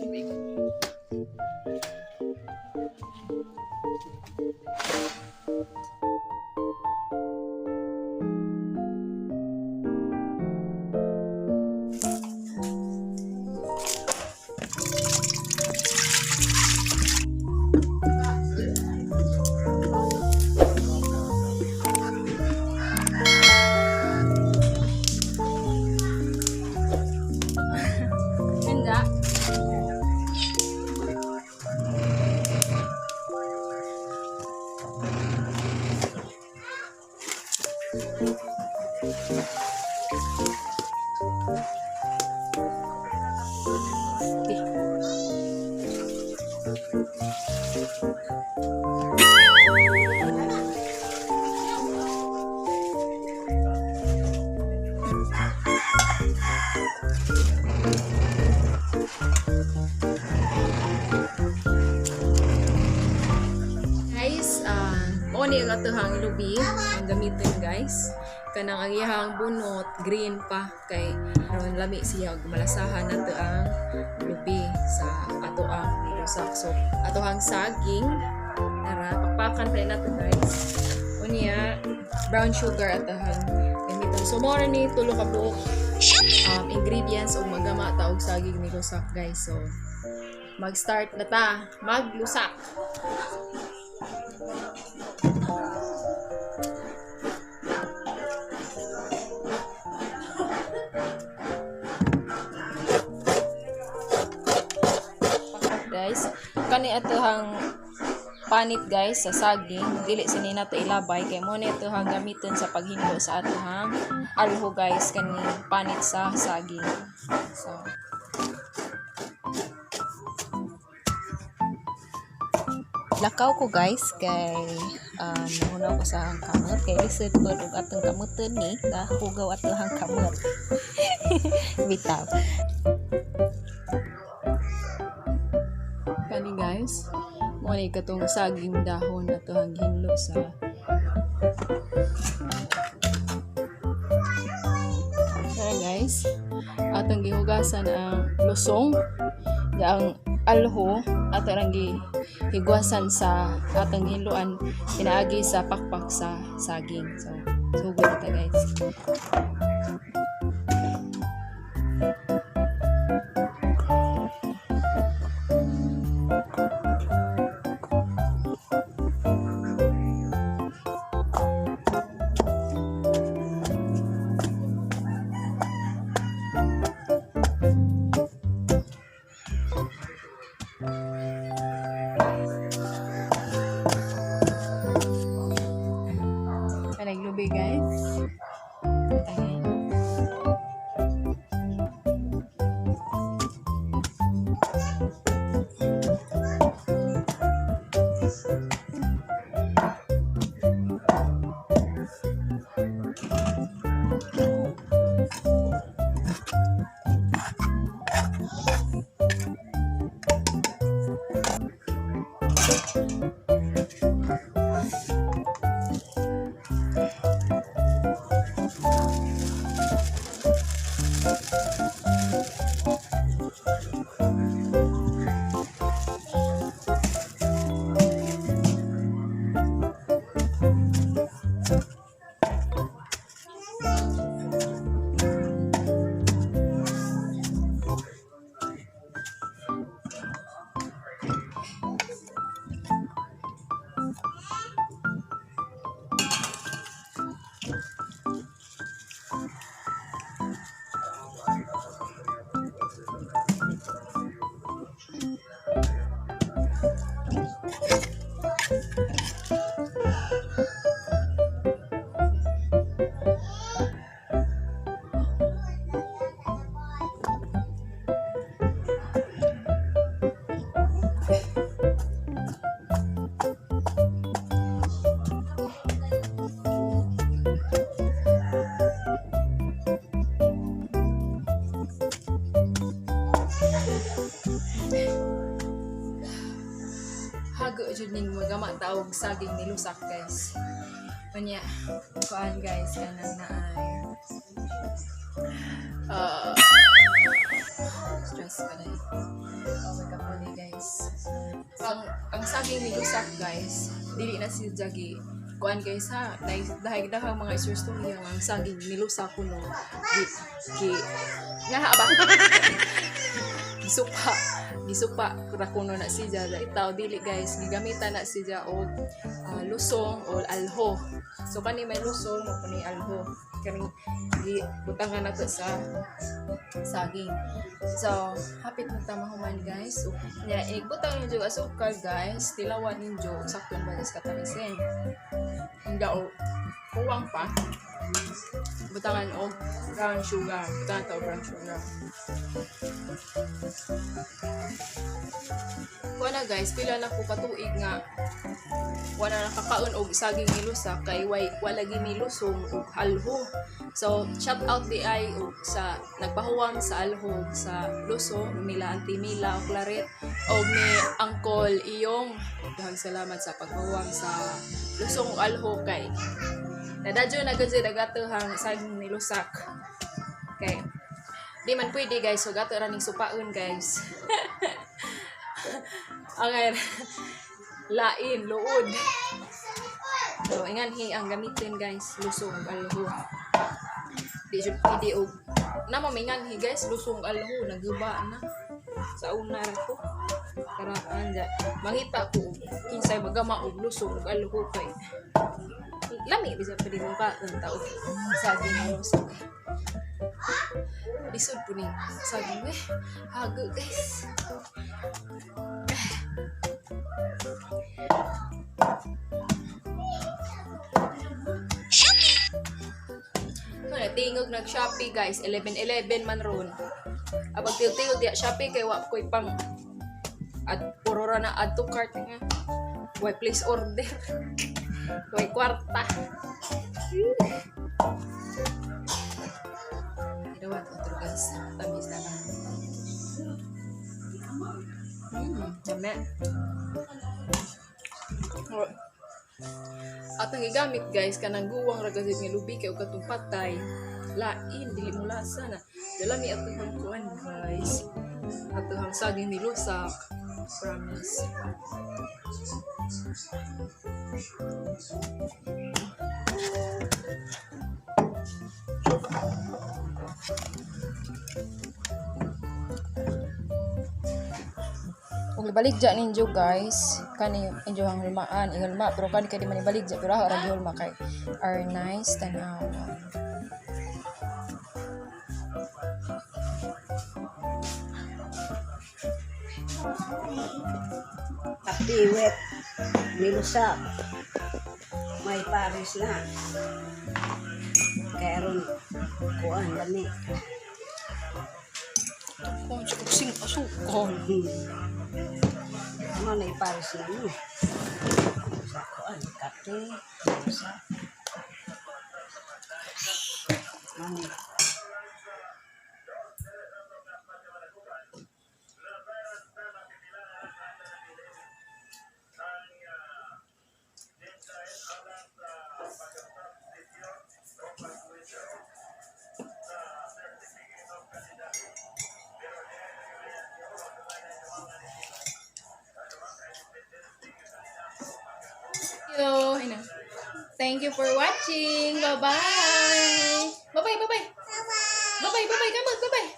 Tubig. Ganda. Guys, mao ni ang atohang lubi ang gamitin, guys. Kanang ang iyahang bunot green pa kay aron lami siya ug malasahan nato ang lubi sa ato ang nilusak. So atohang saging tara pakpakan pa nato, guys. Unya brown sugar atohang gamiton. So mao ra ni tulo ka buok ingredients ug magama ta og saging nilusak, guys. So mag-start na ta maglusak. Pakpak, guys. Kani atohang panit, guys, sa saging, dili sini nato ilabay kay mo ni atohang gamiton sa paghinlo sa atohang alho, guys, kani panit sa saging. So Lakaw ko, guys, kay nahunaw ko sa ang kamot kay lisod pod og atong kamoton ni kahugaw atong kamot. Bitaw. Kani, guys, mo ni katong saging dahon atohang hinlo sa. Tara, guys, atong gihugasan ang lusong, ang alho ato rang gihigwasan sa atong hinloan pinaagi sa pakpak sa saging. So sugod na ta, guys. Kanang lubi, guys. Ayan. saging nilusak, guys. Unya, kuan, guys, kanang naay stress ka na. Oh my God, guys. Ang saging nilusak, guys, dili na si Jagi kuan, guys, ha. Dahil dahang mga istorya ang saging nilusak kuno gi, gi nga ha ba gisupa gisupa ra kuno na siya. Itaw dili, guys, gigamitan na siya og lusong o alho. So kani may lusong mo kani alho kaning gibutangan nato sa saging. So hapit na ta mahuman, guys. So nya igbutang ninyo asukal, guys, tilawan ninyo sakto ba sa katamisin. Hindi o kuwang pa, butangan og brown sugar. Butangan ta og brown sugar. Kuha na, guys, pila na ko katuig nga wala nakakaon og saging nilusak kay way wala gi milusong og alho. So shout out di ay og sa nagpahuwam sa alho ug sa lusong nila Auntie Mila og Claret og ni Uncle Iyong. Daghang salamat sa paghuwam sa lusong ug alho kay nadadyo na gud jud ang atohang saging nilusak. Kay di man pwede, guys, so gato ra ning supaon, guys. Okay. Lain, luod. So, inganhi ang gamitin, guys, lusong ug alho. Di jud pwede og namo may nganhi, guys, lusong ug alho naguba na. Sa una ra to. Karaan ja. Mangita ko og kinsay magama og lusong ug alho kay lami bisa pwede mo ka ang tao saging lusong. Lisod po ni saging eh. Hago, guys. Wala, tingog nag Shopee, guys. 11-11 man ron. Abag tingog diya Shopee kay wa ko'y pang at puro ra na add to cart nga. Way place order. Way kwarta. Idawan otro, guys. Tamis na lang. Dami. Oh. Atong gigamit, guys, kanang guwang ra gazit nga lubi kay og katong patay. Lain, dili mo lasa na. Dala mi atong kuan, guys. Atong saging nilusak. Promise. Kung ibaligya ninyo, guys, kani inyo ang hulmaan, ihulma, pero kani kay di man ibaligya, pero ako ra gihulma kay are nice tanawan. Katiwet, nilusak, may pares na. Kaya ron, kuan lami. Kung sing asukal. Ano na ipares na mo? Sa kuan, kate, lusak. Ano? You. Ina. Thank you for watching. Bye-bye. Bye-bye, bye-bye. Bye-bye, bye-bye. Come on, bye-bye.